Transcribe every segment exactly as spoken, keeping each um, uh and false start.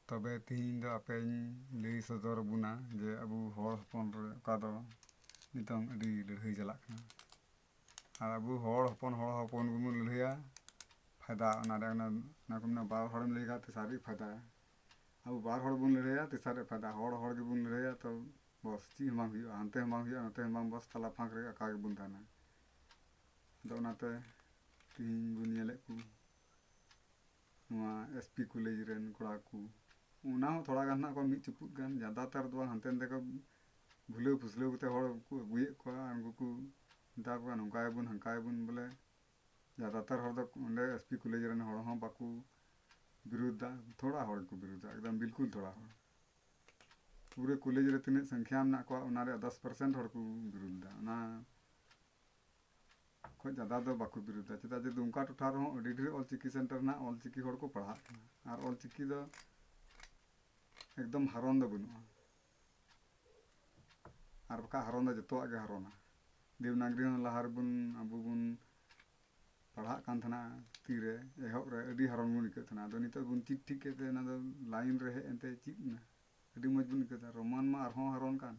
ᱛᱚᱵᱮ ᱛᱤᱦᱤᱧ ᱫᱚ ᱟᱯᱮᱧ ᱞᱟᱹᱭ ᱥᱚᱫᱚᱨ ᱟᱵᱚᱱᱟ ᱡᱮ ᱟᱵᱚ ᱦᱚᱲ ᱦᱚᱯᱚᱱ ᱨᱮ ᱚᱠᱟ ᱫᱚ ᱱᱤᱛᱚᱝ ᱟᱹᱰᱤ ᱞᱟᱹᱲᱦᱟᱹᱭ ᱪᱟᱞᱟᱜ ᱠᱟᱱᱟ᱾ ᱟᱨ ᱟᱵᱚ ᱦᱚᱲ ᱦᱚᱯᱚᱱ, ᱦᱚᱲ ᱦᱚᱯᱚᱱ ᱜᱮᱵᱚᱱ ᱞᱟᱹᱲᱦᱟᱹᱭᱟ, ᱯᱷᱟᱭᱫᱟ ᱚᱱᱟ ᱨᱮ, ᱚᱱᱟ, ᱚᱱᱟ ᱠᱚ ᱢᱮᱱᱟ, ᱵᱟᱨ ᱦᱚᱲᱮᱢ ᱞᱟᱹᱲᱦᱟᱹᱭ ᱠᱷᱟᱡ ᱛᱮᱥᱟᱨ ᱨᱮ ᱯᱷᱟᱭᱫᱟ᱾ ᱟᱵᱚ ᱵᱟᱨ ᱦᱚᱲ ᱵᱚᱱ ᱞᱟᱹᱲᱦᱟᱹᱭᱟ, ᱛᱮᱥᱟᱨ ᱨᱮ ᱯᱷᱟᱭᱫᱟ᱾ ᱦᱚᱲ, ᱦᱚᱲ ᱜᱮᱵᱚᱱ ᱞᱟᱹᱲᱦᱟᱹᱭᱟ, ᱛᱚ ᱵᱚᱥ, ᱪᱮᱫ ᱦᱚᱸ ᱵᱟᱝ ᱦᱩᱭᱩᱜᱼᱟ, ᱦᱟᱱᱛᱮ ᱦᱚᱸ ᱵᱟᱝ ᱦᱩᱭᱩᱜᱼᱟ, ᱱᱚᱛᱮ ᱦᱚᱸ ᱵᱟᱝ, ᱵᱚᱥ, ᱛᱟᱞᱟ ᱯᱷᱟᱸᱠ ᱨᱮ ᱟᱠᱟ ᱜᱮᱵᱚᱱ ᱛᱟᱦᱮᱱᱟ᱾ ᱟᱫᱚ ᱚᱱᱟᱛᱮ ᱛᱤᱦᱤᱧ ᱵᱚᱱ ᱧᱮᱞᱮᱫ ᱠᱚ ᱱᱚᱣᱟ ᱮᱥ ᱯᱤ ᱠᱚᱞᱮᱡᱽ ᱨᱮᱱ ᱠᱚᱲᱟ ᱠᱚ, ᱚᱱᱟ ᱦᱚᱸ ᱛᱷᱚᱲᱟ ᱜᱟᱱ ᱦᱮᱱᱟᱜ ᱠᱚᱣᱟ, ᱢᱤᱫ ᱪᱩᱯᱩᱫ ᱜᱟᱱ, ᱡᱟᱫᱟᱛᱟᱨ ᱫᱚ ᱵᱟᱝ, ᱦᱟᱱᱛᱮ ᱱᱟᱛᱮ ᱠᱚ ᱵᱷᱩᱞᱟᱹᱣ ᱯᱷᱩᱥᱞᱟᱹᱣ ᱠᱟᱛᱮ ᱦᱚᱲ ᱠᱚ ᱟᱹᱜᱩᱭᱮᱫ ᱠᱚᱣᱟ ᱟᱨ ᱩᱱᱠᱩ ᱠᱚ ᱢᱮᱛᱟ ᱠᱚᱣᱟ, "ᱱᱚᱝᱠᱟᱭᱟᱵᱚᱱ, ᱦᱟᱱᱠᱟᱭᱟᱵᱚᱱ", ᱵᱚᱞᱮ ᱡᱟᱫᱟᱛᱟᱨ ᱦᱚᱲ ᱫᱚ ᱚᱸᱰᱮ ᱮᱥ ᱯᱤ ᱠᱚᱞᱮᱡᱽ ᱨᱮᱱ ᱦᱚᱲ ᱦᱚᱸ ᱵᱟᱠᱚ ᱵᱤᱨᱩᱫᱷ ᱫᱟ, ᱛᱷᱚᱲᱟ ᱦᱚᱲ ᱜᱮᱠᱚ ᱵᱤᱨᱩᱫᱷ ᱫᱟ, ᱮᱠᱫᱚᱢ ᱵᱤᱞᱠᱩᱞ ᱛᱷᱚᱲᱟ ᱦᱚᱲ᱾ ᱯᱩᱨᱟᱹ ᱠᱚᱞᱮᱡᱽ ᱨᱮ ᱛᱤᱱᱟᱹᱜ ᱥᱚᱝᱠᱷᱭᱟ ᱢᱮᱱᱟᱜ ᱠᱚᱣᱟ, ᱚᱱᱟ ᱨᱮᱭᱟᱜ ᱫᱚᱥ ᱯᱟᱨᱥᱮᱱᱴ ᱦᱚᱲ ᱠᱚ ᱵᱤᱨᱩᱫᱷ ᱫᱟ, ᱚᱱᱟ ᱠᱷᱚᱡ ᱡᱟᱫᱟ ᱫᱚ ᱵᱟᱠᱚ ᱵᱤᱨᱩᱫᱷ ᱫᱟ᱾ ᱪᱮᱫᱟᱜ ᱡᱮ ᱫᱩᱢᱠᱟ ᱴᱚᱴᱷᱟ ᱨᱮᱦᱚᱸ ᱟᱹᱰᱤ ᱰᱷᱮᱨ ᱚᱞᱪᱤᱠᱤ ᱥᱮᱱᱴᱟᱨ ᱦᱮᱱᱟᱜ, ᱚᱞᱪᱤᱠᱤ ᱦᱚᱲ ᱠᱚ ᱯᱟᱲᱦᱟᱜ ᱠᱟᱱᱟ, ᱟᱨ ᱚᱞᱪᱤᱠᱤ ᱫᱚ ᱮᱠᱫᱚᱢ ᱦᱟᱨᱚᱱ ᱫᱚ ᱵᱟᱹᱱᱩᱜᱼᱟ᱾ ᱟᱨ ᱵᱟᱠᱷᱟᱡ ᱦᱟᱨᱚᱱ ᱫᱚ ᱡᱚᱛᱚᱣᱟᱜ ᱜᱮ ᱦᱟᱨᱚᱱᱟ᱾ ᱫᱮᱵᱽᱱᱟᱜᱽᱨᱤ ᱦᱚᱸ ᱞᱟᱦᱟ ᱨᱮᱵᱚᱱ, ᱟᱵᱚ ᱵᱚᱱ ᱯᱟᱲᱦᱟᱜ ᱠᱟᱱ ᱛᱟᱦᱮᱱᱟ, ᱛᱤᱨᱮ ᱮᱦᱚᱵ ᱨᱮ ᱟᱹᱰᱤ ᱦᱟᱨᱚᱱ ᱵᱚᱱ ᱟᱹᱭᱠᱟᱹᱣᱮᱫ ᱛᱟᱦᱮᱱᱟ᱾ ᱟᱫᱚ ᱱᱤᱛᱚᱜ ᱵᱚᱱ ᱪᱮᱫ ᱴᱷᱤᱠ ᱠᱮᱫ ᱛᱮ ᱚᱱᱟ ᱫᱚ ᱞᱟᱭᱤᱱ ᱨᱮ ᱦᱮᱡ ᱮᱱᱛᱮ ᱪᱮᱫ ᱮᱱᱟ, ᱟᱹᱰᱤ ᱢᱚᱡᱽ ᱵᱚᱱ ᱟᱹᱭᱠᱟᱹᱣ ᱮᱫᱟ᱾ ᱨᱳᱢᱟᱱ ᱢᱟ ᱟᱨᱦᱚᱸ ᱦᱟᱨᱚᱱ ᱠᱟᱱ,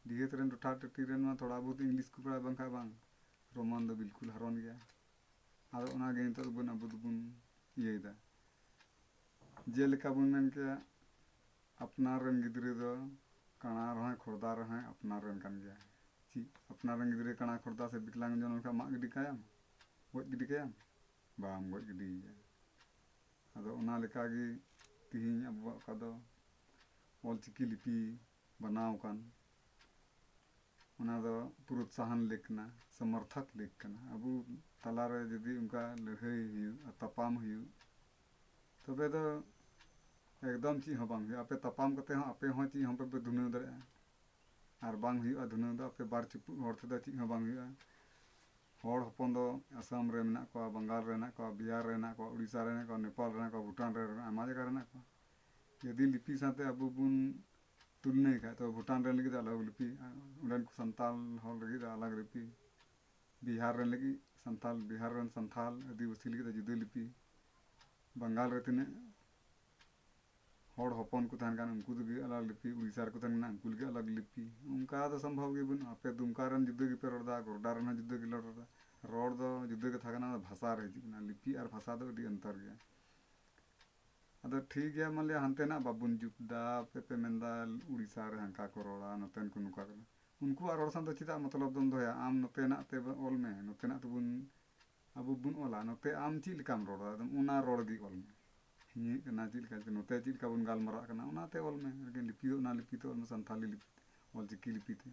ᱰᱤᱦᱟᱹᱛ ᱨᱮᱱ ᱴᱚᱴᱷᱟ ᱴᱟᱹᱴᱤ ᱨᱮᱱ ᱢᱟ ᱛᱷᱚᱲᱟ ᱵᱚᱦᱩᱛ ᱤᱝᱞᱤᱥ ᱠᱚ ᱵᱟᱲᱟᱭ, ᱵᱟᱝᱠᱷᱟᱡ ᱵᱟᱝ, ᱨᱳᱢᱟᱱ ᱫᱚ ᱵᱤᱞᱠᱩᱞ ᱦᱟᱨᱚᱱ ᱜᱮᱭᱟ᱾ ᱟᱫᱚ ᱚᱱᱟᱜᱮ ᱱᱤᱛᱚᱜ ᱫᱚᱵᱚᱱ, ᱟᱵᱚ ᱫᱚᱵᱚᱱ ᱤᱭᱟᱹᱭᱮᱫᱟ᱾ ᱡᱮᱞᱮᱠᱟ ᱵᱚᱱ ᱢᱮᱱ ᱠᱮᱭᱟ, ᱟᱯᱱᱟᱨ ᱨᱮᱱ ᱜᱤᱫᱽᱨᱟᱹ ᱫᱚ ᱠᱟᱬᱟ ᱨᱮᱦᱚᱸᱭ ᱠᱷᱚᱨᱫᱟ ᱨᱮᱦᱚᱸᱭ ᱟᱯᱱᱟᱨ ᱨᱮᱱ ᱠᱟᱱ ᱜᱮᱭᱟ᱾ ᱪᱮᱫ ᱟᱯᱱᱟᱨ ᱨᱮᱱ ᱜᱤᱫᱽᱨᱟᱹ ᱠᱟᱬᱟ ᱠᱷᱚᱨᱫᱟ ᱥᱮ ᱵᱤᱠᱞᱟᱝᱜᱚ ᱡᱚᱱᱚᱢ ᱞᱮᱱᱠᱷᱟᱱ ᱢᱟᱜ ᱜᱤᱰᱤ ᱠᱟᱭᱟᱢ, ᱜᱚᱡ ᱜᱤᱰᱤ ᱠᱟᱭᱟᱢ? ᱵᱟᱢ ᱜᱚᱡ ᱜᱤᱰᱤᱭᱮᱭᱟ᱾ ᱟᱫᱚ ᱚᱱᱟ ᱞᱮᱠᱟᱜᱮ ᱛᱤᱦᱤᱧ ᱟᱵᱚᱣᱟᱜ ᱚᱠᱟ ᱫᱚ ᱚᱞᱪᱤᱠᱤ ᱞᱤᱯᱤ ᱵᱮᱱᱟᱣ ᱟᱠᱟᱱ, ᱚᱱᱟ ᱫᱚ ᱯᱨᱚᱛᱥᱟᱦᱚᱱ ᱞᱮᱠ ᱠᱟᱱᱟ, ᱥᱚᱢᱚᱨᱛᱷᱚᱠ ᱞᱮᱠ ᱠᱟᱱᱟ᱾ ᱟᱵᱚ ᱛᱟᱞᱟᱨᱮ ᱡᱩᱫᱤ ᱚᱱᱠᱟ ᱞᱟᱹᱲᱦᱟᱹᱭ ᱦᱩᱭᱩᱜ ᱟᱨ ᱛᱟᱯᱟᱢ ᱦᱩᱭᱩᱜ, ᱛᱚᱵᱮ ᱫᱚ ᱮᱠᱫᱚᱢ ᱪᱮᱫ ᱦᱚᱸ ᱵᱟᱝ ᱦᱩᱭᱩᱜᱼᱟ᱾ ᱟᱯᱮ ᱛᱟᱯᱟᱢ ᱠᱟᱛᱮ ᱦᱚᱸ ᱟᱯᱮ ᱦᱚᱸ ᱪᱮᱫ ᱦᱚᱸ ᱵᱟᱯᱮ ᱫᱷᱩᱱᱟᱹᱣ ᱫᱟᱲᱮᱭᱟᱜᱼᱟ᱾ ᱟᱨ ᱵᱟᱝ ᱦᱩᱭᱩᱜᱼᱟ ᱫᱷᱩᱱᱟᱹᱣ ᱫᱚ, ᱟᱯᱮ ᱵᱟᱨ ᱪᱩᱯᱩᱫ ᱦᱚᱲ ᱛᱮᱫᱚ ᱪᱮᱫ ᱦᱚᱸ ᱵᱟᱝ ᱦᱩᱭᱩᱜᱼᱟ᱾ ᱦᱚᱲ ᱦᱚᱯᱚᱱ ᱫᱚ ᱟᱥᱟᱢ ᱨᱮ ᱢᱮᱱᱟᱜ ᱠᱚᱣᱟ, ᱵᱟᱝᱜᱟᱞ ᱨᱮ ᱢᱮᱱᱟᱜ ᱠᱚᱣᱟ, ᱵᱤᱦᱟᱨ ᱨᱮ ᱢᱮᱱᱟᱜ ᱠᱚᱣᱟ, ᱩᱲᱤᱥᱥᱟ ᱨᱮ ᱢᱮᱱᱟᱜ ᱠᱚᱣᱟ, ᱱᱮᱯᱟᱞ ᱨᱮ ᱢᱮᱱᱟᱜ ᱠᱚᱣᱟ, ᱵᱷᱩᱴᱟᱱ ᱨᱮ ᱢᱮᱱᱟᱜ ᱠᱚᱣᱟ, ᱟᱭᱢᱟ ᱡᱟᱭᱜᱟ ᱨᱮ ᱢᱮᱱᱟᱜ ᱠᱚᱣᱟ᱾ ᱡᱩᱫᱤ ᱞᱤᱯᱤ ᱥᱟᱶᱛᱮ ᱟᱵᱚ ᱵᱚᱱ ᱛᱩᱞᱱᱟᱹᱭ ᱠᱷᱟᱡ, ᱛᱚ ᱵᱷᱩᱴᱟᱱ ᱨᱮᱱ ᱞᱟᱹᱜᱤᱫ ᱫᱚ ᱟᱞᱟᱜᱽ ᱞᱤᱯᱤ, ᱚᱸᱰᱮᱱ ᱠᱚ ᱥᱟᱱᱛᱟᱞ ᱦᱚᱲ ᱞᱟᱹᱜᱤᱫ ᱫᱚ ᱟᱞᱟᱜᱽ ᱞᱤᱯᱤ, ᱵᱤᱦᱟᱨ ᱨᱮᱱ ᱞᱟᱹᱜᱤᱫ ᱥᱟᱱᱛᱟᱞ, ᱵᱤᱦᱟᱨ ᱨᱮᱱ ᱥᱟᱱᱛᱟᱞ ᱟᱹᱫᱤᱵᱟᱹᱥᱤ ᱞᱟᱹᱜᱤᱫ ᱫᱚ ᱡᱩᱫᱟᱹ ᱞᱤᱯᱤ, ᱵᱟᱝᱜᱟᱞ ᱨᱮ ᱛᱤᱱᱟᱹᱜ ᱦᱚᱲ ᱦᱚᱯᱚᱱ ᱠᱚ ᱛᱟᱦᱮᱱ ᱠᱷᱟᱱ ᱩᱱᱠᱩ ᱞᱟᱹᱜᱤᱫ ᱟᱞᱟᱜᱽ ᱞᱤᱯᱤ, ᱩᱲᱤᱥᱥᱟ ᱨᱮᱠᱚ ᱛᱟᱦᱮᱱ ᱠᱟᱱᱟ ᱩᱱᱠᱩ ᱞᱟᱹᱜᱤᱫ ᱟᱞᱟᱜᱽ ᱞᱤᱯᱤ, ᱚᱱᱠᱟ ᱫᱚ ᱥᱚᱢᱵᱷᱚᱵ ᱜᱮ ᱵᱟᱹᱱᱩᱜᱼᱟ᱾ ᱟᱯᱮ ᱫᱩᱢᱠᱟ ᱨᱮᱱ ᱡᱩᱫᱟᱹ ᱜᱮᱯᱮ ᱨᱚᱲ ᱮᱫᱟ, ᱜᱚᱰᱰᱟ ᱨᱮᱱ ᱦᱚᱸ ᱡᱩᱫᱟᱹ ᱜᱮ ᱨᱚᱲ ᱮᱫᱟ, ᱨᱚᱲ ᱫᱚ ᱡᱩᱫᱟᱹ ᱜᱮ ᱛᱟᱦᱮᱸ ᱠᱟᱱᱟ, ᱚᱱᱟ ᱵᱷᱟᱥᱟ ᱨᱮ ᱦᱤᱡᱩᱜ ᱠᱟᱱᱟ᱾ ᱞᱤᱯᱤ ᱟᱨ ᱵᱷᱟᱥᱟ ᱫᱚ ᱟᱹᱰᱤ ᱚᱱᱛᱚᱨ ᱜᱮᱭᱟ᱾ ᱟᱫᱚ ᱴᱷᱤᱠ ᱜᱮᱭᱟ, ᱢᱟᱱᱞᱤᱭᱟ ᱦᱟᱱᱛᱮᱱᱟᱜ ᱵᱟᱵᱚᱱ ᱡᱩᱛ ᱫᱟ, ᱟᱯᱮ ᱯᱮ ᱢᱮᱱᱫᱟ ᱩᱲᱤᱥᱥᱟ ᱨᱮ ᱦᱟᱱᱠᱟ ᱠᱚ ᱨᱚᱲᱟ, ᱱᱚᱛᱮᱱ ᱠᱚ ᱱᱚᱝᱠᱟ ᱠᱚ ᱨᱚᱲᱟ᱾ ᱩᱱᱠᱩᱣᱟᱜ ᱨᱚᱲ ᱥᱟᱶ ᱫᱚ ᱪᱮᱫᱟᱜ ᱢᱚᱛᱞᱚᱵ ᱫᱚᱢ ᱫᱚᱦᱚᱭᱟ? ᱟᱢ ᱱᱚᱛᱮᱱᱟᱜ ᱛᱮ ᱚᱞ ᱢᱮ, ᱱᱚᱛᱮᱱᱟᱜ ᱛᱮᱵᱚᱱ ᱟᱵᱚ ᱵᱚᱱ ᱚᱞᱟ, ᱱᱚᱛᱮ ᱟᱢ ᱪᱮᱫ ᱞᱮᱠᱟᱢ ᱨᱚᱲᱟ, ᱟᱫᱚ ᱚᱱᱟ ᱨᱚᱲ ᱜᱮ ᱚᱞ ᱢᱮ᱾ ᱤᱧᱟᱹᱜ ᱠᱟᱱᱟ ᱪᱮᱫ ᱞᱮᱠᱟ, ᱱᱚᱛᱮ ᱪᱮᱫ ᱞᱮᱠᱟ ᱵᱚᱱ ᱜᱟᱞᱢᱟᱨᱟᱜ ᱠᱟᱱᱟ, ᱚᱱᱟᱛᱮ ᱚᱞ ᱢᱮ᱾ ᱮᱠᱮᱱ ᱞᱤᱯᱤ ᱫᱚ ᱚᱱᱟ ᱞᱤᱯᱤ ᱛᱮ ᱚᱞ ᱢᱮ, ᱥᱟᱱᱛᱷᱟᱞᱤ ᱞᱤᱯᱤ ᱛᱮ, ᱚᱞᱪᱤᱠᱤ ᱞᱤᱯᱤ ᱛᱮ᱾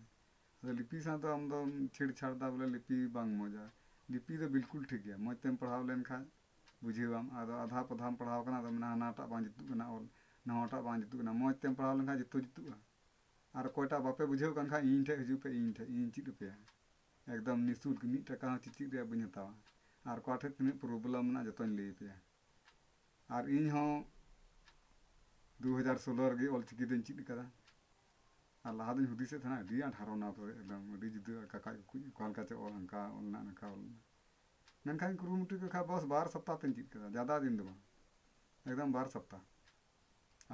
ᱟᱫᱚ ᱞᱤᱯᱤ ᱥᱟᱶ ᱫᱚ ᱟᱢ ᱫᱚᱢ ᱪᱷᱮᱲᱪᱷᱟᱲ ᱫᱟ ᱵᱚᱞᱮ ᱞᱤᱯᱤ ᱵᱟᱝ ᱢᱚᱡᱟ᱾ ᱞᱤᱯᱤ ᱫᱚ ᱵᱤᱞᱠᱩᱞ ᱴᱷᱤᱠ ᱜᱮᱭᱟ, ᱢᱚᱡᱽ ᱛᱮᱢ ᱯᱟᱲᱦᱟᱣ ᱞᱮᱱᱠᱷᱟᱱ ᱵᱩᱡᱷᱟᱹᱣᱟᱢ᱾ ᱟᱫᱚ ᱟᱫᱷᱟ ᱯᱟᱫᱷᱟᱢ ᱯᱟᱲᱦᱟᱣ ᱠᱟᱱᱟ, ᱟᱫᱚ ᱢᱮᱱᱟ ᱦᱟᱱᱟᱴᱟᱜ ᱵᱟᱝ ᱡᱩᱛᱩᱜ ᱠᱟᱱᱟ ᱚᱞ, ᱱᱟᱣᱟᱴᱟᱜ ᱵᱟᱝ ᱡᱩᱛᱩᱜ ᱠᱟᱱᱟ᱾ ᱢᱚᱡᱽ ᱛᱮᱢ ᱯᱟᱲᱦᱟᱣ ᱞᱮᱱᱠᱷᱟᱱ ᱡᱚᱛᱚ ᱡᱩᱛᱩᱜᱼᱟ᱾ ᱟᱨ ᱚᱠᱚᱭᱴᱟᱜ ᱵᱟᱯᱮ ᱵᱩᱡᱷᱟᱹᱣ ᱠᱟᱱ ᱠᱷᱟᱱ ᱤᱧ ᱴᱷᱮᱱ ᱦᱤᱡᱩᱜ ᱯᱮ, ᱤᱧ ᱴᱷᱮᱱ, ᱤᱧ ᱪᱮᱫ ᱟᱯᱮᱭᱟ᱾ ᱮᱠᱫᱚᱢ ᱱᱤᱥᱩᱞᱠ, ᱢᱤᱫ ᱴᱟᱠᱟ ᱦᱚᱸ ᱪᱮᱪᱮᱫ ᱨᱮᱭᱟᱜ ᱵᱟᱹᱧ ᱦᱟᱛᱟᱣᱟ᱾ ᱟᱨ ᱚᱠᱟ ᱴᱷᱮᱱ ᱛᱤᱱᱟᱹᱜ ᱯᱨᱚᱵᱞᱮᱢ ᱢᱮᱱᱟᱜᱼᱟ ᱡᱚᱛᱚᱧ ᱞᱟᱹᱭ ᱟᱯᱮᱭᱟ᱾ ᱟᱨ ᱤᱧ ᱦᱚᱸ ᱫᱩ ᱦᱟᱡᱟᱨ ᱥᱳᱞᱳ ᱨᱮᱜᱮ ᱚᱞᱪᱤᱠᱤ ᱫᱚᱧ ᱪᱮᱫ ᱟᱠᱟᱫᱟ᱾ ᱟᱨ ᱞᱟᱦᱟ ᱫᱚᱧ ᱦᱩᱫᱤᱥᱮᱫ ᱛᱟᱦᱮᱱᱟ ᱟᱹᱰᱤ ᱟᱸᱴ ᱦᱟᱨᱚᱱᱟ ᱯᱟᱥᱮᱡ, ᱮᱠᱫᱚᱢ ᱟᱹᱰᱤ ᱡᱩᱫᱟᱹ ᱠᱟᱠᱟᱡ ᱠᱚᱠᱩᱡ ᱚᱠᱟ ᱞᱮᱠᱟ ᱪᱚ ᱚᱞ, ᱦᱟᱱᱠᱟ ᱚᱞ ᱱᱟ, ᱱᱚᱝᱠᱟ ᱚᱞ ᱱᱟ᱾ ᱢᱮᱱᱠᱷᱟᱱ ᱠᱩᱨᱩᱢᱩᱴᱩ ᱠᱮᱫ ᱠᱷᱟᱱ ᱵᱚᱥ ᱵᱟᱨ ᱥᱚᱯᱛᱟᱦ ᱛᱮᱧ ᱪᱮᱫ ᱠᱮᱫᱟ, ᱡᱟᱫᱟ ᱫᱤᱱ ᱫᱚ ᱵᱟᱝ, ᱮᱠᱫᱚᱢ ᱵᱟᱨ ᱥᱚᱯᱛᱟᱦ᱾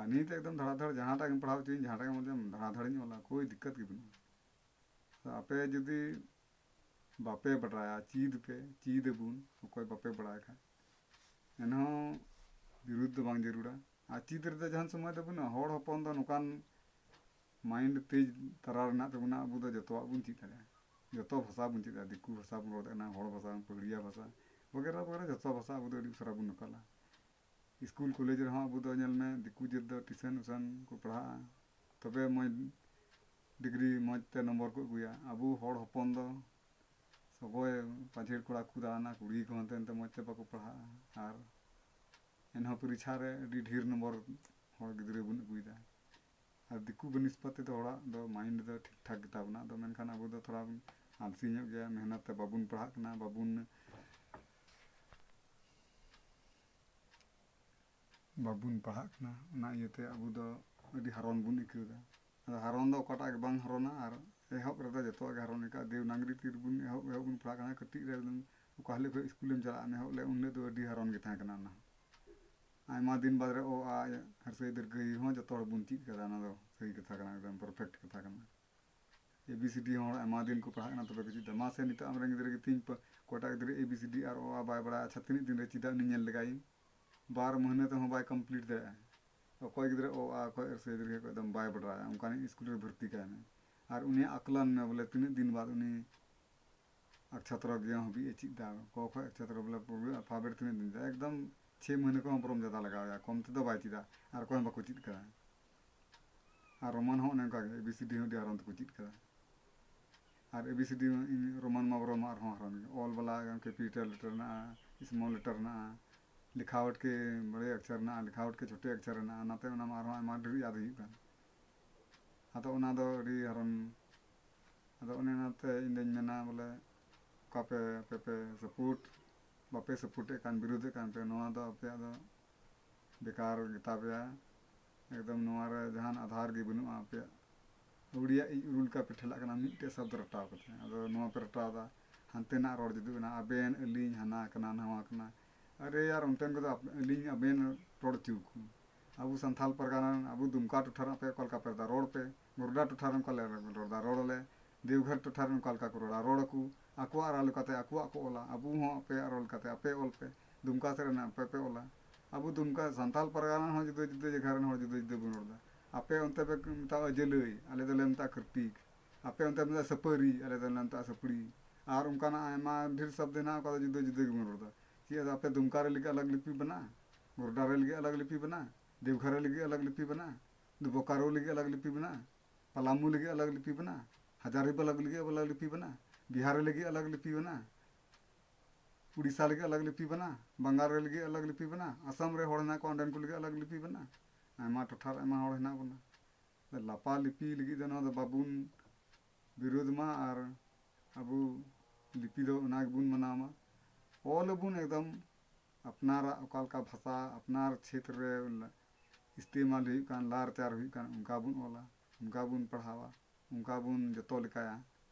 ᱟᱨ ᱱᱤᱛ ᱮᱠᱫᱚᱢ ᱫᱷᱟᱲᱟ ᱫᱷᱟᱲ ᱡᱟᱦᱟᱸᱴᱟᱜ ᱜᱮᱢ ᱯᱟᱲᱦᱟᱣ ᱦᱚᱪᱚᱭᱤᱧ, ᱡᱟᱦᱟᱸᱴᱟᱜ ᱜᱮᱢ ᱚᱞ ᱦᱚᱪᱚᱭᱤᱧ, ᱫᱷᱟᱲᱟ ᱫᱷᱟᱲᱤᱧ ᱚᱞᱟ, ᱠᱳᱭ ᱫᱤᱠᱠᱟᱛ ᱜᱮ ᱵᱟᱹᱱᱩᱜᱼᱟ᱾ ᱛᱚ ᱟᱯᱮ ᱡᱩᱫᱤ ᱵᱟᱯᱮ ᱵᱟᱰᱟᱭᱟ, ᱪᱮᱫ ᱯᱮ, ᱪᱮᱫ ᱟᱵᱚᱱ, ᱚᱠᱚᱭ ᱵᱟᱯᱮ ᱵᱟᱲᱟᱭ ᱠᱷᱟᱡ, ᱮᱱᱦᱚᱸ ᱵᱤᱨᱩᱫᱷ ᱫᱚ ᱵᱟᱝ ᱡᱟᱹᱨᱩᱲᱟ᱾ ᱟᱨ ᱪᱮᱫ ᱨᱮᱫᱚ ᱡᱟᱦᱟᱱ ᱥᱚᱢᱚᱭ ᱫᱚ ᱵᱟᱹᱱᱩᱜᱼᱟ᱾ ᱦᱚᱲ ᱦᱚᱯᱚᱱ ᱫᱚ ᱱᱚᱝᱠᱟᱱ mind ᱛᱮᱡᱽ ᱛᱟᱨᱟ ᱨᱮᱱᱟᱜ ᱛᱟᱵᱚᱱᱟ, ᱟᱵᱚ ᱫᱚ ᱡᱚᱛᱚᱣᱟᱜ ᱵᱚᱱ ᱪᱮᱫ ᱫᱟᱲᱮᱭᱟᱜᱼᱟ᱾ ᱡᱚᱛᱚ ᱵᱷᱟᱥᱟ ᱵᱚᱱ ᱪᱮᱫ ᱫᱟᱲᱮᱭᱟᱜᱼᱟ, ᱫᱤᱠᱩ ᱵᱷᱟᱥᱟ ᱵᱚᱱ ᱨᱚᱲ ᱫᱟᱲᱮᱭᱟᱜ ᱠᱟᱱᱟ, ᱦᱚᱲ ᱵᱷᱟᱥᱟ, ᱯᱟᱹᱦᱲᱤᱭᱟ ᱵᱷᱟᱥᱟ, ᱵᱟᱜᱮᱨᱟ ᱵᱟᱜᱮᱨᱟ ᱡᱚᱛᱚ ᱵᱷᱟᱥᱟ ᱟᱵᱚ ᱫᱚ ᱟᱹᱰᱤ ᱩᱥᱟᱹᱨᱟ ᱵᱚᱱ ᱱᱚᱠᱟᱞᱟ᱾ ᱥᱠᱩᱞ ᱠᱚᱞᱮᱡᱽ ᱨᱮᱦᱚᱸ ᱟᱵᱚ ᱫᱚ ᱧᱮᱞ ᱢᱮ, ᱫᱤᱠᱩ ᱡᱟᱹᱛ ᱫᱚ ᱴᱤᱭᱩᱥᱚᱱ ᱩᱥᱚᱱ ᱠᱚ ᱯᱟᱲᱦᱟᱜᱼᱟ, ᱛᱚᱵᱮ ᱢᱚᱡᱽ ᱰᱤᱜᱽᱨᱤ ᱢᱚᱡᱽ ᱛᱮ ᱱᱚᱢᱵᱚᱨ ᱠᱚ ᱟᱹᱜᱩᱭᱟ᱾ ᱟᱵᱚ ᱦᱚᱲ ᱦᱚᱯᱚᱱ ᱫᱚ ᱥᱚᱜᱚᱭ ᱯᱟᱹᱡᱷᱟᱹᱲ ᱠᱚᱲᱟ ᱠᱚ ᱫᱟᱬᱟᱱᱟ, ᱠᱩᱲᱤ ᱠᱚᱦᱚᱸ ᱦᱟᱱᱛᱮ ᱱᱟᱛᱮ ᱢᱚᱡᱽ ᱛᱮ ᱵᱟᱠᱚ ᱯᱟᱲᱦᱟᱜᱼᱟ, ᱟᱨ ᱮᱱᱦᱚᱸ ᱯᱚᱨᱤᱠᱷᱟ ᱨᱮ ᱟᱹᱰᱤ ᱰᱷᱮᱨ ᱱᱚᱢᱵᱚᱨ ᱦᱚᱲ ᱜᱤᱫᱽᱨᱟᱹ ᱵᱚᱱ ᱟᱹᱜᱩᱭᱮᱫᱟ᱾ ᱟᱨ ᱫᱤᱠᱩ ᱵᱱᱤᱥᱯᱟᱛᱤ ᱫᱚ ᱦᱚᱲᱟᱜ ᱫᱚ mind ᱫᱚ ᱴᱷᱤᱠ ᱴᱷᱟᱠ ᱜᱮᱛᱟ ᱵᱚᱱᱟ᱾ ᱟᱫᱚ ᱢᱮᱱᱠᱷᱟᱱ ᱟᱵᱚ ᱫᱚ ᱛᱷᱚᱲᱟ ᱵᱚᱱ ᱟᱞᱥᱤ ᱧᱚᱜ ᱜᱮᱭᱟ, ᱢᱮᱦᱱᱚᱛ ᱛᱮ ᱵᱟᱵᱚᱱ ᱯᱟᱲᱦᱟᱜ ᱠᱟᱱᱟ, ᱵᱟᱵᱚᱱ, ᱵᱟᱵᱚᱱ ᱯᱟᱲᱦᱟᱜ ᱠᱟᱱᱟ᱾ ᱚᱱᱟ ᱤᱭᱟᱹᱛᱮ ᱟᱵᱚ ᱫᱚ ᱟᱹᱰᱤ ᱦᱟᱨᱚᱱ ᱵᱚᱱ ᱟᱹᱭᱠᱟᱹᱣ ᱮᱫᱟ᱾ ᱟᱫᱚ ᱦᱟᱨᱚᱱ ᱫᱚ ᱚᱠᱟᱴᱟᱜ ᱜᱮ ᱵᱟᱝ ᱦᱟᱨᱚᱱᱟ, ᱟᱨ ᱮᱦᱚᱵ ᱨᱮᱫᱚ ᱡᱚᱛᱚᱣᱟᱜ ᱜᱮ ᱦᱟᱨᱚᱱ ᱟᱹᱭᱠᱟᱹᱜᱼᱟ᱾ ᱫᱮᱵᱽᱱᱟᱜᱽᱨᱤ ᱛᱤ ᱨᱮᱵᱚᱱ ᱮᱦᱚᱵ, ᱮᱦᱚᱵ ᱵᱚᱱ ᱯᱟᱲᱦᱟᱜ ᱠᱟᱱᱟ, ᱠᱟᱹᱴᱤᱡ ᱨᱮ ᱮᱠᱫᱚᱢ ᱚᱠᱟ ᱦᱤᱞᱳᱜ ᱠᱷᱚᱱ ᱥᱠᱩᱞᱮᱢ ᱪᱟᱞᱟᱜᱼᱟ, ᱮᱦᱚᱵ ᱞᱮ ᱩᱱ ᱦᱤᱞᱳᱜ ᱫᱚ ᱟᱹᱰᱤ ᱦᱟᱨᱚᱱ ᱜᱮ ᱛᱟᱦᱮᱸ ᱠᱟᱱᱟ ᱚᱱᱟ ᱦᱚᱸ᱾ ᱟᱭᱢᱟ ᱫᱤᱱ ᱵᱟᱫᱽ ᱨᱮ ᱚ, ᱟ, ᱦᱟᱹᱨᱥᱟᱹᱭ ᱫᱤᱨᱜᱷᱟᱹᱭ ᱦᱚᱸ ᱡᱚᱛᱚ ᱦᱚᱲ ᱵᱚᱱ ᱪᱮᱫ ᱠᱟᱫᱟ᱾ ᱚᱱᱟ ᱫᱚ ᱥᱟᱹᱨᱤ ᱠᱟᱛᱷᱟ ᱠᱟᱱᱟ, ᱮᱠᱫᱚᱢ perfect ᱠᱟᱛᱷᱟ ᱠᱟᱱᱟ᱾ A B C D ᱦᱚᱸ ᱦᱚᱲ ᱟᱭᱢᱟ ᱫᱤᱱ ᱠᱚ ᱯᱟᱲᱦᱟᱜ ᱠᱟᱱᱟ, ᱛᱚᱵᱮ ᱠᱚ ᱪᱮᱫ ᱫᱟ᱾ ᱢᱟᱥᱮ ᱱᱤᱛᱚᱜ ᱟᱢᱨᱮᱱ ᱜᱤᱫᱽᱨᱟᱹ ᱜᱮ ᱛᱤᱦᱤᱧ ᱯᱟ-, ᱚᱠᱚᱭᱴᱟᱜ ᱜᱤᱫᱽᱨᱟᱹ A B C D ᱟᱨ ᱚ, ᱟ ᱵᱟᱭ ᱵᱟᱲᱟᱭᱟ, ᱟᱪᱪᱷᱟ, ᱛᱤᱱᱟᱹᱜ ᱫᱤᱱ ᱨᱮ ᱪᱮᱫᱟᱜ ᱩᱱᱤ ᱧᱮᱞ ᱞᱮᱜᱟᱭᱤᱧ? ᱵᱟᱨ ᱢᱟᱹᱦᱱᱟᱹ ᱛᱮᱦᱚᱸ ᱵᱟᱭ complete ᱫᱟᱲᱮᱭᱟᱜᱼᱟ᱾ ᱚᱠᱚᱭ ᱜᱤᱫᱽᱨᱟᱹ ᱚ, ᱟ ᱠᱷᱚᱡ ᱦᱟᱹᱨᱥᱟᱹᱭ ᱫᱤᱨᱜᱷᱟᱹᱭ ᱠᱷᱚᱡ ᱮᱠᱫᱚᱢ ᱵᱟᱭ ᱵᱟᱰᱟᱭᱟ, ᱚᱱᱠᱟᱱᱤᱡ ᱥᱠᱩᱞ ᱨᱮ ᱵᱷᱚᱨᱛᱤ ᱠᱟᱭ ᱢᱮ᱾ ᱟᱨ ᱩᱱᱤᱭᱟᱜ ᱟᱠᱞᱟᱱ ᱢᱮ ᱵᱚᱞᱮ ᱛᱤᱱᱟᱹᱜ ᱫᱤᱱ ᱵᱟᱫᱽ ᱩᱱᱤ ᱟᱠᱪᱷᱟᱛᱨᱚ ᱜᱮᱭᱟᱱ ᱦᱟᱹᱵᱤᱡ ᱮ ᱪᱮᱫ ᱫᱟ, ᱠᱚ ᱠᱷᱚᱡ ᱟᱠᱪᱷᱟᱛᱨᱚ ᱵᱚᱞᱮ ᱯᱩᱨᱟᱹ alphabet ᱛᱤᱱᱟᱹᱜ ᱫᱤᱱ ᱫᱟ, ᱮᱠᱫᱚᱢ ᱪᱷᱮ ᱢᱟᱹᱦᱱᱟᱹ ᱠᱚᱦᱚᱸ ᱵᱚᱨᱚᱢ ᱡᱟᱫᱟ ᱞᱟᱜᱟᱣ ᱮᱭᱟ, ᱠᱚᱢ ᱛᱮᱫᱚ ᱵᱟᱭ ᱪᱮᱫᱟ᱾ ᱟᱨ ᱚᱠᱚᱭ ᱦᱚᱸ ᱵᱟᱠᱚ ᱪᱮᱫ ᱠᱟᱫᱟ᱾ ᱟᱨ ᱨᱳᱢᱟᱱ ᱦᱚᱸ ᱚᱱᱮ ᱚᱱᱠᱟ ᱜᱮ, A B C D ᱦᱚᱸ ᱟᱹᱰᱤ ᱦᱟᱨᱚᱱ ᱛᱮᱠᱚ ᱪᱮᱫ ᱠᱟᱫᱟ᱾ ᱟᱨ A B C D ᱤᱧ ᱨᱳᱢᱟᱱ ᱢᱟ ᱵᱚᱨᱚᱢ ᱟᱨᱦᱚᱸ ᱦᱟᱨᱚᱱ ᱜᱮ, ᱚᱞ ᱵᱟᱞᱟ ᱮᱠᱫᱚᱢ capital letter ᱦᱮᱱᱟᱜᱼᱟ, small letter ᱦᱮᱱᱟᱜᱼᱟ, ᱞᱮᱠᱷᱟᱣᱟᱴ ᱠᱮ ᱵᱟᱲᱮ ᱚᱠᱪᱷᱚᱨ ᱦᱮᱱᱟᱜᱼᱟ, ᱞᱮᱠᱷᱟᱣᱟᱴ ᱠᱮ ᱪᱷᱳᱴᱮ ᱚᱠᱪᱷᱚᱨ ᱦᱮᱱᱟᱜᱼᱟ, ᱚᱱᱟᱛᱮ ᱚᱱᱟ ᱢᱟ ᱟᱨᱦᱚᱸ ᱟᱭᱢᱟ ᱰᱷᱮᱨ ᱭᱟᱫ ᱦᱩᱭᱩᱜ ᱠᱟᱱ᱾ ᱟᱫᱚ ᱚᱱᱟ ᱫᱚ ᱟᱹᱰᱤ ᱦᱟᱨᱚᱱ᱾ ᱟᱫᱚ ᱚᱱᱮ ᱚᱱᱟᱛᱮ ᱤᱧ ᱫᱚᱧ ᱢᱮᱱᱟ ᱵᱚᱞᱮ, ᱚᱠᱟ ᱯᱮ, ᱟᱯᱮ ᱯᱮ support, ᱵᱟᱯᱮ supportᱮᱫ ᱠᱟᱱ, ᱵᱤᱨᱳᱫᱷᱮᱫ ᱠᱟᱱ ᱯᱮ, ᱱᱚᱣᱟ ᱫᱚ ᱟᱯᱮᱭᱟᱜ ᱫᱚ ᱵᱮᱠᱟᱨ ᱜᱮᱛᱟ ᱯᱮᱭᱟ᱾ ᱮᱠᱫᱚᱢ ᱱᱚᱣᱟ ᱨᱮ ᱡᱟᱦᱟᱱ ᱟᱫᱷᱟᱨ ᱜᱮ ᱵᱟᱹᱱᱩᱜᱼᱟ ᱟᱯᱮᱭᱟᱜ᱾ ᱟᱹᱣᱲᱤᱭᱟᱜ ᱤᱡ ᱩᱨᱩᱞ ᱞᱮᱠᱟ ᱯᱮ ᱴᱷᱮᱞᱟᱜ ᱠᱟᱱᱟ ᱢᱤᱫᱴᱮᱡ ᱥᱚᱵᱫ ᱨᱟᱴᱟᱣ ᱠᱟᱛᱮ᱾ ᱟᱫᱚ ᱱᱚᱣᱟ ᱯᱮ ᱨᱟᱴᱟᱣ ᱮᱫᱟ, ᱦᱟᱱᱛᱮᱱᱟᱜ ᱨᱚᱲ ᱡᱩᱫᱟᱹ ᱠᱟᱱᱟ, ᱟᱵᱮᱱ, ᱟᱹᱞᱤᱧ, ᱦᱟᱱᱟ ᱠᱟᱱᱟ, ᱱᱟᱣᱟ ᱠᱟᱱᱟ᱾ ᱟᱨᱮ ᱭᱟᱨ, ᱚᱱᱛᱮᱱ ᱠᱚᱫᱚ ᱟᱯ-, ᱟᱹᱞᱤᱧ, ᱟᱵᱮᱱ ᱨᱚᱲ ᱦᱚᱪᱚ ᱠᱚ᱾ ᱟᱵᱚ ᱥᱟᱱᱛᱟᱞ ᱯᱟᱨᱜᱟᱱᱟ ᱨᱮᱱ, ᱟᱵᱚ ᱫᱩᱢᱠᱟ ᱴᱚᱴᱷᱟ ᱨᱮᱱ ᱟᱯᱮ ᱚᱠᱟ ᱞᱮᱠᱟ ᱯᱮ ᱨᱚᱲᱫᱟ? ᱨᱚᱲ ᱯᱮ᱾ ᱜᱚᱨᱰᱟ ᱴᱚᱴᱷᱟ ᱨᱮᱱ ᱚᱠᱟ ᱞᱮᱠᱟ ᱯᱮ ᱨᱚᱲᱫᱟ? ᱨᱚᱲ ᱟᱞᱮ᱾ ᱫᱮᱣᱜᱷᱚᱨ ᱴᱚᱴᱷᱟ ᱨᱮᱱ ᱚᱠᱟ ᱞᱮᱠᱟ ᱠᱚ ᱨᱚᱲᱟ? ᱨᱚᱲ ᱟᱠᱚ᱾ ᱟᱠᱚᱣᱟᱜ ᱨᱟᱲ ᱞᱮᱠᱟᱛᱮ ᱟᱠᱚᱣᱟᱜ ᱠᱚ ᱚᱞᱟ᱾ ᱟᱵᱚ ᱦᱚᱸ ᱟᱯᱮᱭᱟᱜ ᱨᱚᱲ ᱞᱮᱠᱟᱛᱮ ᱟᱯᱮ ᱚᱞ ᱯᱮ᱾ ᱫᱩᱢᱠᱟ ᱥᱮᱫ ᱨᱮᱱᱟᱜ ᱟᱯᱮ ᱯᱮ ᱚᱞᱟ᱾ ᱟᱵᱚ ᱫᱩᱢᱠᱟ ᱥᱟᱱᱛᱟᱞ ᱯᱟᱨᱜᱟᱱᱟ ᱦᱚᱸ ᱡᱩᱫᱟᱹ ᱡᱩᱫᱟᱹ ᱡᱟᱭᱜᱟ ᱨᱮᱱ ᱦᱚᱲ ᱡᱩᱫᱟᱹ ᱡᱩᱫᱟᱹ ᱵᱚᱱ ᱨᱚᱲᱫᱟ᱾ ᱟᱯᱮ ᱚᱱᱛᱮ ᱯᱮ ᱢᱮᱛᱟᱜᱼᱟ ᱡᱟᱹᱞᱟᱹᱭ, ᱟᱞᱮ ᱫᱚᱞᱮ ᱢᱮᱛᱟᱜᱼᱟ ᱠᱟᱹᱨᱴᱤᱠ᱾ ᱟᱯᱮ ᱚᱱᱛᱮ ᱯᱮ ᱢᱮᱛᱟᱜᱼᱟ ᱥᱟᱹᱯᱟᱹᱨᱤ, ᱟᱞᱮ ᱫᱚᱞᱮ ᱢᱮᱛᱟᱜᱼᱟ ᱥᱟᱹᱯᱲᱤ᱾ ᱟᱨ ᱚᱱᱠᱟᱱᱟᱜ ᱟᱭᱢᱟ ᱰᱷᱮᱨ ᱥᱚᱵᱫ ᱦᱮᱱᱟᱜᱼᱟ, ᱚᱠᱟ ᱫᱚ ᱡᱩᱫᱟᱹ ᱡᱩᱫᱟᱹ ᱜᱮᱵᱚᱱ ᱨᱚᱲᱫᱟ᱾ ᱪᱮᱫ ᱟᱫᱚ ᱟᱯᱮ ᱫᱩᱢᱠᱟ ᱨᱮ ᱞᱟᱹᱜᱤᱫ ᱟᱞᱟᱜᱽ ᱞᱤᱯᱤ ᱢᱮᱱᱟᱜᱼᱟ? ᱜᱚᱨᱰᱟ ᱨᱮ ᱞᱟᱹᱜᱤᱫ ᱟᱞᱟᱜᱽ ᱞᱤᱯᱤ ᱢᱮᱱᱟᱜᱼᱟ? ᱫᱮᱣᱜᱷᱚᱨ ᱨᱮ ᱞᱟᱹᱜᱤᱫ ᱟᱞᱟᱜᱽ ᱞᱤᱯᱤ ᱢᱮᱱᱟᱜᱼᱟ? ᱵᱳᱠᱟᱨᱳ ᱞᱟᱹᱜᱤᱫ ᱟᱞᱟᱜᱽ ᱞᱤᱯᱤ ᱢᱮᱱᱟᱜᱼᱟ? ᱯᱟᱞᱟᱢᱩ ᱞᱟᱹᱜᱤᱫ ᱟᱞᱟᱜᱽ ᱞᱤᱯᱤ ᱢᱮᱱᱟᱜᱼᱟ? ᱦᱟᱡᱟᱨᱤᱵᱟᱜᱽ ᱞᱟᱹᱜᱤᱫ ᱟᱞᱟᱜᱽ ᱞᱤᱯᱤ ᱢᱮᱱᱟᱜᱼᱟ? ᱵᱤᱦᱟᱨ ᱨᱮ ᱞᱟᱹᱜᱤᱫ ᱟᱞᱟᱜᱽ ᱞᱤᱯᱤ ᱢᱮᱱᱟᱜᱼᱟ? ᱩᱲᱤᱥᱥᱟ ᱞᱟᱹᱜᱤᱫ ᱟᱞᱟᱜᱽ ᱞᱤᱯᱤ ᱢᱮᱱᱟᱜᱼᱟ? ᱵᱟᱝᱜᱟᱞ ᱨᱮ ᱞᱟᱹᱜᱤᱫ ᱟᱞᱟᱜᱽ ᱞᱤᱯᱤ ᱢᱮᱱᱟᱜᱼᱟ? ᱟᱥᱟᱢ ᱨᱮ ᱦᱚᱲ ᱦᱮᱱᱟᱜ ᱠᱚᱣᱟ, ᱚᱸᱰᱮᱱ ᱠᱚ ᱞᱟᱹᱜᱤᱫ ᱟᱞᱟᱜᱽ ᱞᱤᱯᱤ ᱢᱮᱱᱟᱜᱼᱟ? ᱟᱭᱢᱟ ᱴᱚᱴᱷᱟ ᱨᱮ ᱟᱭᱢᱟ ᱦᱚᱲ ᱦᱮᱱᱟᱜ ᱵᱚᱱᱟ᱾ ᱞᱟᱯᱟ ᱞᱤᱯᱤ ᱞᱟᱹᱜᱤᱫ ᱫᱚ ᱱᱚᱣᱟ ᱫᱚ ᱵᱟᱵᱚᱱ ᱵᱤᱨᱳᱫᱷ ᱢᱟ, ᱟᱨ ᱟᱵᱚ ᱞᱤᱯᱤ ᱫᱚ ᱚᱱᱟ ᱜᱮᱵᱚᱱ ᱢᱟᱱᱟᱣ ᱢᱟ᱾ ᱚᱞ ᱟᱵᱚᱱ ᱮᱠᱫᱚᱢ ᱟᱯᱱᱟᱨᱟᱜ ᱚᱠᱟ ᱞᱮᱠᱟ ᱵᱷᱟᱥᱟ ᱟᱯᱱᱟᱨ ᱪᱷᱮᱛᱨᱚ ᱨᱮ ᱤᱥᱛᱮᱢᱟᱞ ᱦᱩᱭᱩᱜ ᱠᱟᱱ, ᱞᱟᱨᱪᱟᱨ ᱦᱩᱭᱩᱜ ᱠᱟᱱ, ᱚᱱᱠᱟ ᱵᱚᱱ ᱚᱞᱟ, ᱚᱱᱠᱟ ᱵᱚᱱ ᱯᱟᱲᱦᱟᱣᱟ, ᱚᱱᱠᱟ ᱵᱚᱱ ᱡᱚᱛᱚ ᱞᱮᱠᱟᱭᱟ᱾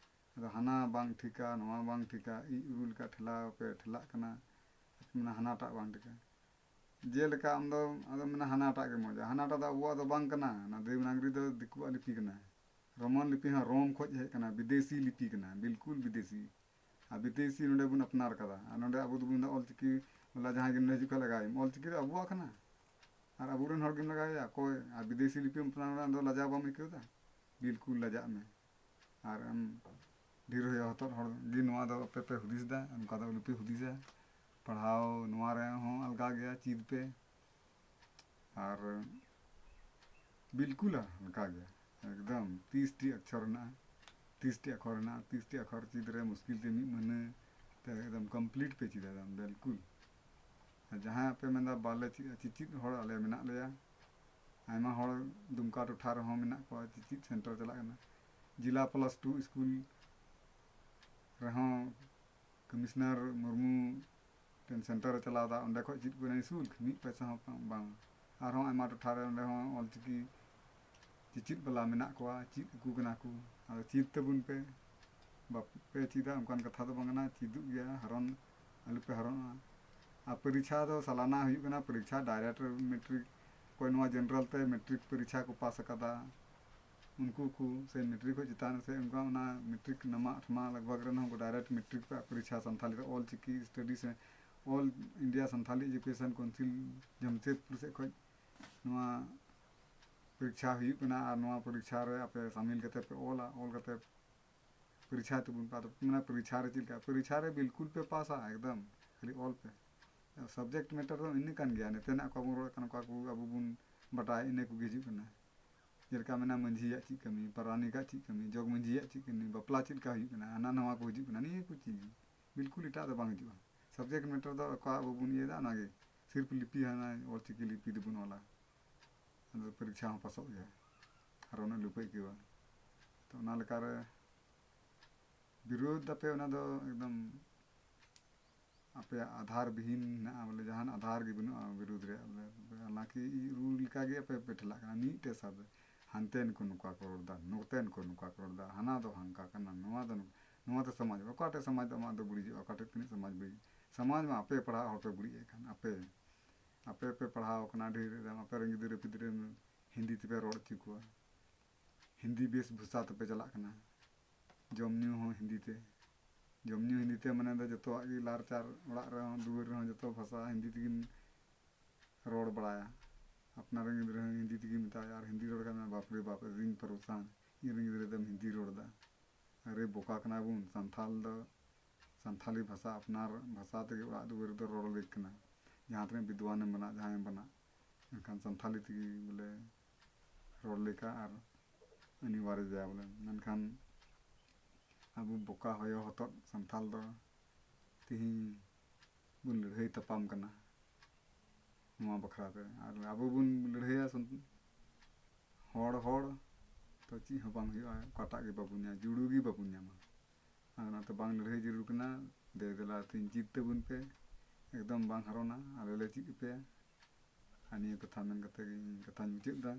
ᱟᱫᱚ ᱦᱟᱱᱟ ᱵᱟᱝ ᱴᱷᱤᱠᱟ, ᱱᱚᱣᱟ ᱵᱟᱝ ᱴᱷᱤᱠᱟ, ᱤᱡ ᱩᱨᱩ ᱞᱮᱠᱟ ᱴᱷᱮᱞᱟᱣ ᱯᱮ ᱴᱷᱮᱞᱟᱜ ᱠᱟᱱᱟ, ᱢᱟᱱᱮ ᱦᱟᱱᱟᱴᱟᱜ ᱵᱟᱝ ᱴᱷᱤᱠᱟ᱾ ᱡᱮᱞᱮᱠᱟ ᱟᱢ ᱫᱚ, ᱟᱫᱚ ᱢᱮᱱᱟ ᱦᱟᱱᱟᱴᱟᱜ ᱜᱮ ᱢᱚᱡᱟ, ᱦᱟᱱᱟᱴᱟᱜ ᱫᱚ ᱟᱵᱚᱣᱟᱜ ᱫᱚ ᱵᱟᱝ ᱠᱟᱱᱟ, ᱚᱱᱟ ᱫᱮᱵᱽᱱᱟᱜᱽᱨᱤ ᱫᱚ ᱫᱤᱠᱩᱣᱟᱜ ᱞᱤᱯᱤ ᱠᱟᱱᱟ, ᱨᱳᱢᱟᱱ ᱞᱤᱯᱤ ᱦᱚᱸ ᱨᱳᱢ ᱠᱷᱚᱡ ᱦᱮᱡ ᱠᱟᱱᱟ, ᱵᱤᱫᱮᱥᱤ ᱞᱤᱯᱤ ᱠᱟᱱᱟ, ᱵᱤᱞᱠᱩᱞ ᱵᱤᱫᱮᱥᱤ᱾ ᱟᱨ ᱵᱤᱫᱮᱥᱤ ᱱᱚᱰᱮ ᱵᱚᱱ ᱟᱯᱱᱟᱨ ᱠᱟᱫᱟ, ᱟᱨ ᱱᱚᱰᱮ ᱟᱵᱚ ᱫᱚᱵᱚᱱ ᱢᱮᱱᱫᱟ ᱚᱞᱪᱤᱠᱤ ᱵᱟᱞᱟ ᱡᱟᱦᱟᱸᱭ ᱜᱮ ᱱᱚᱰᱮ ᱦᱤᱡᱩᱜ ᱠᱷᱟᱱ ᱞᱟᱜᱟᱣ ᱮᱢ, ᱚᱞᱪᱤᱠᱤ ᱫᱚ ᱟᱵᱚᱣᱟᱜ ᱠᱟᱱᱟ᱾ ᱟᱨ ᱟᱵᱚᱨᱮᱱ ᱦᱚᱲ ᱜᱮᱢ ᱞᱟᱜᱟᱣᱮᱭᱟ, ᱚᱠᱚᱭ? ᱟᱨ ᱵᱤᱫᱮᱥᱤ ᱞᱤᱯᱤᱢ ᱟᱯᱱᱟᱨ ᱫᱚ ᱞᱟᱡᱟᱣ ᱵᱟᱢ ᱟᱹᱭᱠᱟᱹᱣ ᱮᱫᱟ? ᱵᱤᱞᱠᱩᱞ ᱞᱟᱡᱟᱜ ᱢᱮ᱾ ᱟᱨ ᱟᱢ ᱰᱷᱮᱨ ᱦᱩᱭᱩᱜ ᱦᱚᱛᱚᱫ ᱦᱚᱲ ᱜᱮ ᱱᱚᱣᱟ ᱫᱚ ᱟᱯᱮ ᱯᱮ ᱦᱩᱫᱤᱥ ᱮᱫᱟ, ᱚᱱᱠᱟ ᱫᱚ ᱟᱞᱚᱯᱮ ᱦᱩᱫᱤᱥᱟ᱾ ᱯᱟᱲᱦᱟᱣ ᱱᱚᱣᱟ ᱨᱮᱦᱚᱸ ᱟᱞᱜᱟ ᱜᱮᱭᱟ, ᱪᱮᱫ ᱯᱮ᱾ ᱟᱨ ᱵᱤᱞᱠᱩᱞ ᱦᱟᱞᱠᱟ ᱜᱮᱭᱟ, ᱮᱠᱫᱚᱢ ᱛᱤᱨᱤᱥ ᱴᱤ ᱚᱠᱠᱷᱚᱨ ᱦᱮᱱᱟᱜᱼᱟ, ᱛᱤᱨᱤᱥ ᱴᱤ ᱟᱠᱷᱚᱨ ᱦᱮᱱᱟᱜᱼᱟ, ᱛᱤᱨᱤᱥ ᱴᱤ ᱟᱠᱷᱚᱨ ᱪᱮᱫ ᱨᱮ ᱢᱩᱥᱠᱤᱞ ᱛᱮ ᱢᱤᱫ ᱢᱟᱹᱦᱱᱟᱹ ᱛᱮ ᱮᱠᱫᱚᱢ complete ᱯᱮ ᱪᱮᱫᱟ, ᱮᱠᱫᱚᱢ ᱵᱤᱞᱠᱩᱞ᱾ ᱟᱨ ᱡᱟᱦᱟᱸᱭ ᱟᱯᱮ ᱢᱮᱱᱫᱟ ᱵᱟᱞᱮ ᱪᱮᱫ, ᱪᱮᱪᱮᱫ ᱦᱚᱲ ᱟᱞᱮ ᱢᱮᱱᱟᱜ ᱞᱮᱭᱟ, ᱟᱭᱢᱟ ᱦᱚᱲ ᱫᱩᱢᱠᱟ ᱴᱚᱴᱷᱟ ᱨᱮᱦᱚᱸ ᱢᱮᱱᱟᱜ ᱠᱚᱣᱟ, ᱪᱮᱪᱮᱫ center ᱪᱟᱞᱟᱜ ᱠᱟᱱᱟ, ᱡᱮᱞᱟ plus two school ᱨᱮᱦᱚᱸ ᱠᱚᱢᱤᱥᱚᱱᱟᱨ ᱢᱩᱨᱢᱩ ᱴᱷᱮᱱ center ᱮ ᱪᱟᱞᱟᱣ ᱮᱫᱟ, ᱚᱸᱰᱮ ᱠᱷᱚᱡ ᱪᱮᱫ ᱠᱚ ᱢᱮᱱᱟ ᱥᱩᱞᱠ, ᱢᱤᱫ ᱯᱚᱭᱥᱟ ᱦᱚᱸ ᱵᱟᱝ᱾ ᱟᱨᱦᱚᱸ ᱟᱭᱢᱟ ᱴᱚᱴᱷᱟ ᱨᱮ ᱚᱸᱰᱮ ᱦᱚᱸ ᱚᱞᱪᱤᱠᱤ ᱪᱮᱪᱮᱫ ᱵᱟᱞᱟ ᱢᱮᱱᱟᱜ ᱠᱚᱣᱟ, ᱪᱮᱫ ᱟᱠᱚ ᱠᱟᱱᱟ ᱠᱚ᱾ ᱟᱫᱚ ᱪᱮᱫ ᱛᱟᱵᱚᱱ ᱯᱮ, ᱵᱟᱯᱮ ᱪᱮᱫᱟ ᱚᱱᱠᱟᱱ ᱠᱟᱛᱷᱟ ᱫᱚ ᱵᱟᱝ ᱠᱟᱱᱟ, ᱪᱮᱫᱚᱜ ᱜᱮᱭᱟ, ᱦᱟᱨᱚᱱ ᱟᱞᱚᱯᱮ ᱦᱟᱨᱚᱱᱚᱜᱼᱟ᱾ ᱟᱨ ᱯᱚᱨᱤᱠᱷᱟ ᱫᱚ ᱥᱟᱞᱟᱱᱟ ᱦᱩᱭᱩᱜ ᱠᱟᱱᱟ, ᱯᱚᱨᱤᱠᱷᱟ direct matric, ᱚᱠᱚᱭ ᱱᱚᱣᱟ general ᱛᱮ matric ᱯᱚᱨᱤᱠᱷᱟ ᱠᱚ ᱯᱟᱥ ᱟᱠᱟᱫᱟ, ᱩᱱᱠᱩ ᱠᱚ ᱥᱮ matric ᱠᱷᱚᱱ ᱪᱮᱛᱟᱱ ᱥᱮ ᱚᱱᱠᱟ ᱚᱱᱟ matric ᱱᱟᱢᱟ ᱟᱴᱷᱢᱟ ᱞᱟᱜᱽ ᱵᱷᱟᱜᱽ ᱨᱮᱱ ᱦᱚᱸ direct matric ᱨᱮᱭᱟᱜ ᱯᱚᱨᱤᱠᱷᱟ ᱥᱟᱱᱛᱷᱟᱞᱤ ᱛᱮ ᱚᱞ ᱪᱤᱠᱤ study ᱥᱮ All India Santhali Education Council Jamshedpur ᱥᱮᱫ ᱠᱷᱚᱱ ᱱᱚᱣᱟ ᱯᱚᱨᱤᱠᱷᱟ ᱦᱩᱭᱩᱜ ᱠᱟᱱᱟ᱾ ᱟᱨ ᱱᱚᱣᱟ ᱯᱚᱨᱤᱠᱷᱟ ᱨᱮ ᱟᱯᱮ ᱥᱟᱢᱤᱞ ᱠᱟᱛᱮ ᱯᱮ ᱚᱞᱟ, ᱚᱞ ᱠᱟᱛᱮ ᱯᱚᱨᱤᱠᱷᱟ ᱛᱟᱵᱚᱱ ᱯᱮ᱾ ᱟᱫᱚ ᱢᱟᱱᱮ ᱯᱚᱨᱤᱠᱷᱟ ᱨᱮ ᱪᱮᱫ ᱞᱮᱠᱟ? ᱯᱚᱨᱤᱠᱷᱟ ᱨᱮ ᱵᱤᱞᱠᱩᱞ ᱯᱮ ᱯᱟᱥᱟ ᱮᱠᱫᱚᱢ, ᱠᱷᱟᱹᱞᱤ ᱚᱞ ᱯᱮ᱾ Subject matter ᱫᱚ ᱤᱱᱟᱹ ᱠᱟᱱ ᱜᱮᱭᱟ, ᱱᱚᱛᱮᱱᱟᱜ ᱚᱠᱟ ᱵᱚᱱ ᱨᱚᱲᱮᱫ ᱠᱟᱱᱟ ᱚᱠᱟ ᱠᱚ ᱟᱵᱚ ᱵᱚᱱ ᱵᱟᱰᱟᱭ, ᱤᱱᱟᱹ ᱠᱚᱜᱮ ᱦᱤᱡᱩᱜ ᱠᱟᱱᱟ᱾ ᱡᱮᱞᱮᱠᱟ ᱢᱮᱱᱟᱜᱼᱟ ᱢᱟᱹᱡᱷᱤᱭᱟᱜ ᱪᱮᱫ ᱠᱟᱹᱢᱤ, ᱯᱟᱨᱟᱱᱤᱠᱟᱜ ᱪᱮᱫ ᱠᱟᱹᱢᱤ, ᱡᱚᱜᱽ ᱢᱟᱹᱡᱷᱤᱭᱟᱜ ᱪᱮᱫ ᱠᱟᱹᱢᱤ, ᱵᱟᱯᱞᱟ ᱪᱮᱫ ᱞᱮᱠᱟ ᱦᱩᱭᱩᱜ ᱠᱟᱱᱟ, ᱦᱟᱱᱟ ᱱᱟᱣᱟ ᱠᱚ ᱦᱤᱡᱩᱜ ᱠᱟᱱᱟ, ᱱᱤᱭᱟᱹ ᱠᱚ ᱪᱮᱫ ᱜᱮ᱾ ᱵᱤᱞᱠᱩᱞ ᱮᱴᱟᱜ ᱫᱚ ᱵᱟᱝ ᱦᱤᱡᱩᱜᱼᱟ᱾ Subject matter ᱫᱚ ᱚᱠᱟ ᱟᱵᱚ ᱵᱚᱱ ᱤᱭᱟᱹᱭᱮᱫᱟ ᱚᱱᱟᱜᱮ, ᱥᱤᱨᱯ ᱞᱤᱯᱤ ᱦᱟᱱᱟ ᱚᱞᱪᱤᱠᱤ ᱞᱤᱯᱤ ᱛᱮᱵᱚᱱ ᱚᱞᱟ, ᱟᱫᱚ ᱯᱚᱨᱤᱠᱷᱟ ᱦᱚᱸ ᱯᱟᱥᱚᱜ ᱜᱮᱭᱟ ᱟᱨ ᱩᱱᱟᱹᱜ ᱞᱩᱯᱟᱹ ᱟᱹᱭᱠᱟᱹᱣᱟ᱾ ᱛᱚ ᱚᱱᱟ ᱞᱮᱠᱟᱨᱮ ᱵᱤᱨᱳᱫᱷ ᱟᱯᱮ ᱚᱱᱟ ᱫᱚ ᱮᱠᱫᱚᱢ ᱟᱯᱮᱭᱟᱜ ᱟᱫᱷᱟᱨ ᱵᱤᱦᱤᱱ ᱦᱮᱱᱟᱜᱼᱟ, ᱵᱚᱞᱮ ᱡᱟᱦᱟᱱ ᱟᱫᱷᱟᱨ ᱜᱮ ᱵᱟᱹᱱᱩᱜᱼᱟ ᱵᱤᱨᱩᱫᱽ ᱨᱮᱭᱟᱜ, ᱵᱚᱞᱮ ᱦᱟᱞᱟᱝᱠᱤ rule ᱞᱮᱠᱟᱜᱮ ᱟᱯᱮ ᱯᱮ ᱴᱷᱮᱞᱟᱜ ᱠᱟᱱᱟ ᱢᱤᱫᱴᱮᱡ ᱥᱟᱵ ᱨᱮ᱾ ᱦᱟᱱᱛᱮ ᱱᱩᱠᱩ ᱱᱚᱝᱠᱟ ᱠᱚ ᱨᱚᱲ ᱮᱫᱟ, ᱱᱚᱛᱮ ᱱᱩᱠᱩ ᱱᱚᱝᱠᱟ ᱠᱚ ᱨᱚᱲ ᱮᱫᱟ, ᱦᱟᱱᱟ ᱫᱚ ᱦᱟᱝᱠᱟ ᱠᱟᱱᱟ, ᱱᱚᱣᱟ ᱫᱚ ᱱᱚᱝ-, ᱱᱚᱣᱟ ᱫᱚ ᱥᱚᱢᱟᱡᱽ, ᱚᱠᱟᱴᱟᱜ ᱥᱚᱢᱟᱡᱽ ᱫᱚ ᱟᱢᱟᱜ ᱫᱚ ᱵᱟᱹᱲᱤᱡᱚᱜᱼᱟ, ᱚᱠᱟᱴᱟᱜ ᱛᱤᱱᱟᱹᱜ ᱥᱚᱢᱟᱡᱽ ᱵᱟᱹᱲᱤᱡ? ᱥᱚᱢᱟᱡᱽ ᱢᱟ ᱟᱯᱮ ᱯᱟᱲᱦᱟᱜ ᱦᱚᱲ ᱯᱮ ᱵᱟᱹᱲᱤᱡ ᱮᱫ ᱠᱟᱱ, ᱟᱯᱮ᱾ ᱟᱯᱮ ᱯᱮ ᱯᱟᱲᱦᱟᱣ ᱠᱟᱱᱟ ᱰᱷᱮᱨ, ᱮᱠᱫᱚᱢ ᱟᱯᱮ ᱨᱮᱱ ᱜᱤᱫᱽᱨᱟᱹ ᱯᱤᱫᱽᱨᱟᱹ ᱦᱤᱱᱫᱤ ᱛᱮᱯᱮ ᱨᱚᱲ ᱦᱚᱪᱚ ᱠᱚᱣᱟ, ᱦᱤᱱᱫᱤ ᱵᱮᱥ ᱵᱷᱟᱥᱟ ᱛᱮᱯᱮ ᱪᱟᱞᱟᱜ ᱠᱟᱱᱟ, ᱡᱚᱢ ᱧᱩ ᱦᱚᱸ ᱦᱤᱱᱫᱤ ᱛᱮ, ᱡᱚᱢ ᱧᱩ ᱦᱤᱱᱫᱤ ᱛᱮ ᱢᱟᱱᱮ ᱫᱚ ᱡᱚᱛᱚᱣᱟᱜ ᱜᱮ ᱞᱟᱨ ᱪᱟᱨ ᱚᱲᱟᱜ ᱨᱮᱦᱚᱸ ᱫᱩᱣᱟᱹᱨ ᱨᱮᱦᱚᱸ ᱡᱚᱛᱚ ᱵᱷᱟᱥᱟ ᱦᱤᱱᱫᱤ ᱛᱮᱜᱮᱢ ᱨᱚᱲ ᱵᱟᱲᱟᱭᱟ᱾ ᱟᱯᱱᱟᱨ ᱨᱮᱱ ᱜᱤᱫᱽᱨᱟᱹ ᱦᱚᱸ ᱦᱤᱱᱫᱤ ᱛᱮᱜᱮ ᱢᱮᱛᱟᱭᱟ, ᱟᱨ ᱦᱤᱱᱫᱤ ᱨᱚᱲ ᱠᱷᱟᱱ ᱢᱟ ᱵᱟᱯ ᱨᱮ ᱵᱟᱯ, ᱨᱤᱧ ᱯᱟᱹᱨᱩᱥᱟᱱ, ᱤᱧ ᱨᱮᱱ ᱜᱤᱫᱽᱨᱟᱹ ᱫᱚᱢ ᱦᱤᱱᱫᱤ ᱨᱚᱲ ᱮᱫᱟ᱾ ᱟᱨᱮ ᱵᱚᱠᱟ ᱠᱟᱱᱟ ᱵᱚᱱ, ᱥᱟᱱᱛᱷᱟᱞ ᱫᱚ ᱥᱟᱱᱛᱷᱟᱞᱤ ᱵᱷᱟᱥᱟ ᱟᱯᱱᱟᱨ ᱵᱷᱟᱥᱟ ᱛᱮᱜᱮ ᱚᱲᱟᱜ ᱫᱩᱣᱟᱹᱨ ᱨᱮᱫᱚ ᱨᱚᱲ ᱞᱮᱠ ᱠᱟᱱᱟ᱾ ᱡᱟᱦᱟᱸ ᱛᱤᱱᱟᱹᱜ ᱵᱤᱫᱽᱣᱟᱱᱮᱢ ᱵᱮᱱᱟᱜ, ᱡᱟᱦᱟᱸᱭᱮᱢ ᱵᱮᱱᱟᱜ, ᱢᱮᱱᱠᱷᱟᱱ ᱥᱟᱱᱛᱷᱟᱞᱤ ᱛᱮᱜᱮ ᱵᱚᱞᱮ ᱨᱚᱲ ᱞᱮᱠᱟ ᱟᱨ ᱚᱱᱤᱵᱟᱨᱡᱚ ᱵᱚᱞᱮ᱾ ᱢᱮᱱᱠᱷᱟᱱ ᱟᱵᱚ ᱵᱚᱠᱟ ᱦᱚᱭᱚ ᱦᱚᱛᱚᱫ ᱥᱟᱱᱛᱷᱟᱞ ᱫᱚ ᱛᱮᱦᱮᱧ ᱵᱚᱱ ᱞᱟᱹᱲᱦᱟᱹᱭ ᱛᱟᱯᱟᱢ ᱠᱟᱱᱟ ᱱᱚᱣᱟ ᱵᱟᱠᱷᱨᱟ ᱛᱮ᱾ ᱟᱨ ᱟᱵᱚ ᱵᱚᱱ ᱞᱟᱹᱲᱦᱟᱹᱭᱟ ᱥᱟᱱ-, ᱦᱚᱲ ᱦᱚᱲ ᱛᱚ ᱪᱮᱫ ᱦᱚᱸ ᱵᱟᱝ ᱦᱩᱭᱩᱜᱼᱟ, ᱚᱠᱟᱴᱟᱜ ᱜᱮ ᱵᱟᱵᱚᱱ ᱧᱟᱢᱟ, ᱡᱩᱲᱩ ᱜᱮ ᱵᱟᱵᱚᱱ ᱧᱟᱢᱟ᱾ ᱟᱨ ᱚᱱᱟᱛᱮ ᱵᱟᱝ ᱞᱟᱹᱲᱦᱟᱹᱭ ᱡᱟᱹᱨᱩᱲ ᱠᱟᱱᱟ᱾ ᱫᱮ ᱫᱮᱞᱟ ᱛᱮᱦᱮᱧ ᱡᱤᱛ ᱛᱟᱵᱚᱱ ᱯᱮ, ᱮᱠᱫᱚᱢ ᱵᱟᱝ ᱦᱟᱨᱚᱱᱟ, ᱟᱞᱮ ᱞᱮ ᱪᱮᱫ ᱟᱯᱮᱭᱟ᱾ ᱟᱨ ᱱᱤᱭᱟᱹ ᱠᱟᱛᱷᱟ ᱢᱮᱱ ᱠᱟᱛᱮ ᱜᱮ ᱤᱧ ᱠᱟᱛᱷᱟᱧ ᱢᱩᱪᱟᱹᱫ ᱮᱫᱟ᱾